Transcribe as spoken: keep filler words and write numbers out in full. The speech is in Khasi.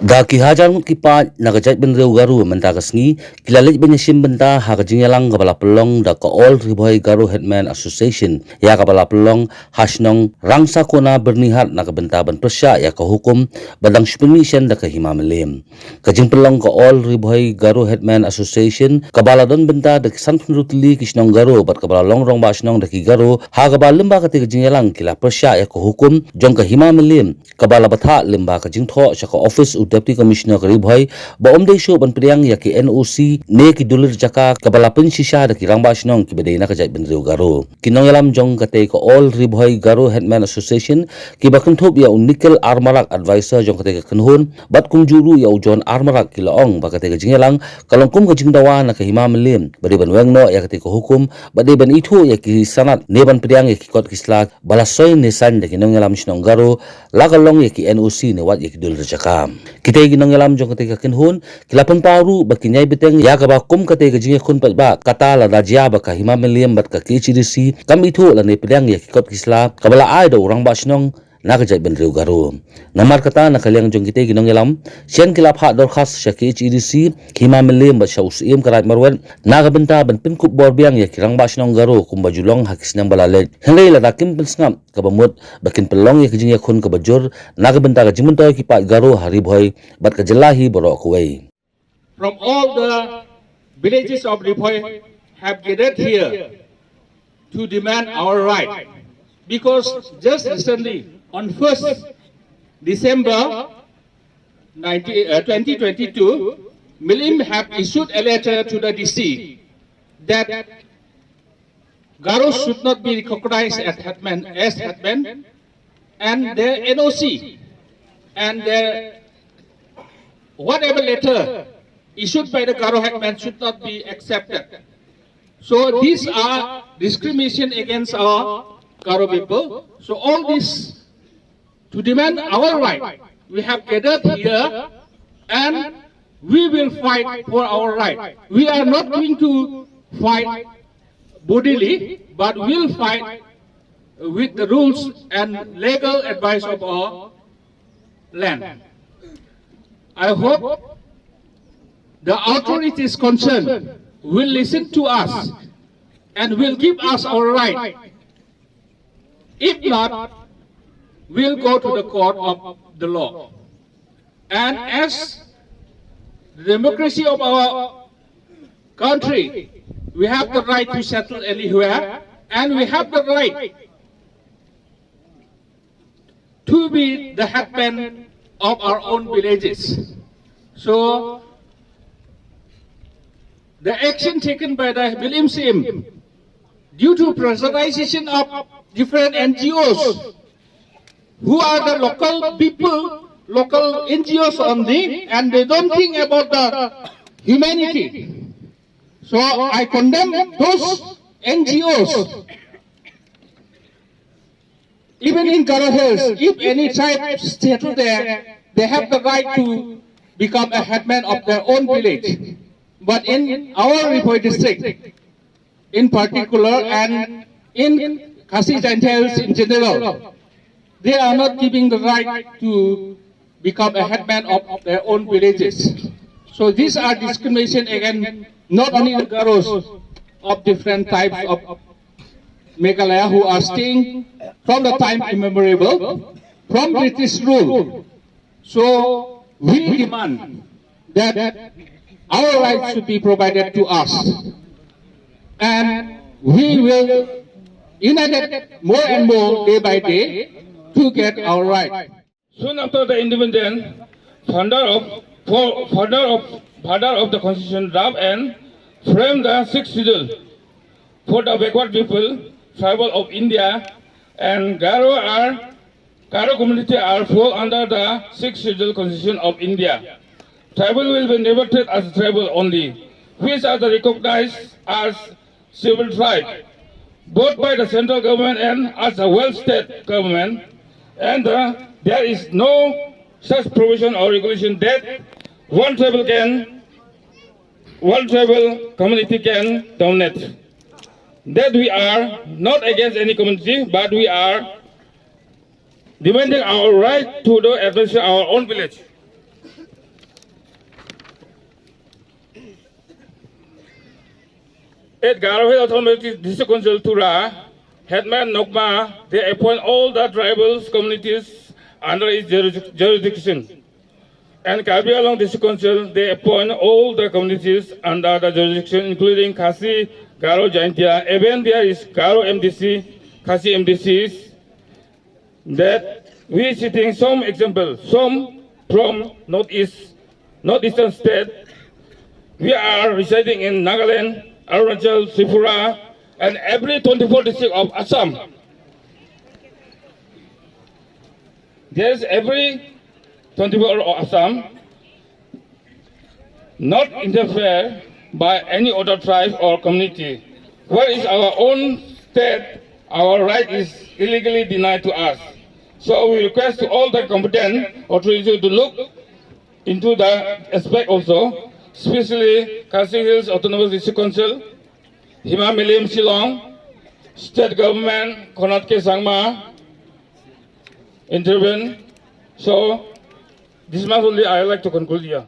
Da ki hajar ngut ki paid na ka jaitbynriew Garo mynta ka sngi ki la leit ban ïashim bynta ha ka jingïalang kaba la pynlong da ka All Ri Bhoi Garo Headman Association, ïa kaba la pynlong ha shnong Rangsakona, Byrnihat, na ka bynta ban pyrshah ïa ka hukum ba dang shu pynmih shen da ka Hima Mylliem. Ka jingpynlong ka All Ri Bhoi Garo Headman Association, kaba la don bynta da ki sanphew tylli ki shnong Garo bad kaba la long rangbah shnong da ki Garo, ha kaba lyngba katei ka jingïalang ki la pyrshah ïa ka hukum jong ka Hima Mylliem, kaba la bthah lyngba ka jingthoh sha ka office u Deputy Commissioner ka Ri Bhoi ba um dei shuh ban pdiang ïa ki N O C ne ki dulir jaka kaba la pynshisha da ki rangbah shnong kiba dei na ka jaitbynriew Garo. Ki nongïalam jong katei ka All Ri Bhoi Garo Headman Association, kiba kynthup ïa u Nikhil Armarak, advisor jong katei ka kynhun, bad kumjuh ruh ïa u John Armarak, ki la ong ba katei ka jingïalang ka long kum ka jingdawa na ka Hima Mylliem ba dei ban weng noh ïa katei ka hukum, ba dei ban ithuh ïa ki sanad ne ban pdiang ïa ki kot ki sla ba la soi ne sign da ki nongïalam shnong Garo, la ka long ïa ki N O C ne wat ïa ki dulir jaka. Kitei ki nongïalam jong katei ka kynhun ki la pynpaw ruh ba kin ïai bteng ïa kaba kum katei ka jingïakhun paidbah, kata lada jia ba ka Hima Mylliem bad ka K H A D C kam ithuh lane pdiang ïa ki kot ki sla kaba la ai da u rangbah shnong na ka jaitbynriew Garo. Namar kata, na ka liang jong kitei ki nongïalam, shen ki la phah dorkhas sha K H A D C, Hima Mylliem bad sha u Syiem ka Raid Marwet na ka bynta ban pynkup bor biang ïa ki rangbah shnong Garo kumba ju long ha ki snem ba la leit. Hynrei lada kim pynsngap, kaba mut ba kin pynlong ïa ka jingïakhun kaba jur na ka bynta ka jingmyntoi ki paid Garo ha Ri Bhoi bad ka jylla hi baroh kawei. From all the villages of Ri Bhoi have gathered here to demand our right, because just recently, on first December nineteen, uh, twenty twenty-two, Mylliem have issued a letter to the D C that Garo should not be recognized as headman, as headman, and their N O C and their whatever letter issued by the Garo headman should not be accepted. So these are discrimination against our Garo people. So all this to demand our right. We have gathered here and we will fight for our right. We are not going to fight bodily, but we'll fight with the rules and legal advice of our land. I hope the authorities concerned will listen to us and will give us our right. If not, we'll go to the court of the law. And as the democracy of our country, we have the right to settle anywhere, and we have the right to be the headman of our own villages. So, the action taken by the Mylliem Syiem due to pressurization of different N G Os, who are the local people, local N G Os only, and they don't think about the humanity. So I condemn those N G Os. Even in Garo Hills, if any tribe settle there, they have the right to become a headman of their own village. But in our Ri Bhoi district, in particular, and in Khasi Jaintia Hills in general, they are not giving the right to become a headman of their own villages. So these are discrimination against not only the Garos of different types of Meghalaya who are staying from the time immemorial, from British rule. So we demand that our rights should be provided to us. And we will united more and more day by day to get our right. Soon after the independence, founder of, fo-, founder of, father of the constitution draft and framed the sixth schedule for the backward people, tribal of India, and Garo are, Garo community are fall under the sixth schedule constitution of India. Tribal will be never treated as tribal only, which are the recognized as civil tribe, both by the central government and as a well state government, and uh, there is no such provision or regulation that one tribal can, one tribal community can dominate. that we are not against any community, but we are demanding our right to the administration our own village. At Garo Hills Autonomous District Council Tura, Headman Nokma, they appoint all the tribal communities under its jurisdic- jurisdiction. And Karbi Anglong District Council, they appoint all the communities under the jurisdiction, including Khasi, Garo, Jaintia. Even there is Garo M D C, Khasi M D Cs, that we sitting some example, some from northeast, northeastern state. We are residing in Nagaland, Arunachal, Tripura, and every twenty-four district of Assam. There's every twenty-four of Assam, not interfered by any other tribe or community. Where is our own state, our right is illegally denied to us. So we request to all the competent authorities to look into the aspect also, especially Khasi Hills Autonomous District Council, Hima Milim Shillong, state government, Conrad K Sangma, intervene. So this much only I like to conclude here.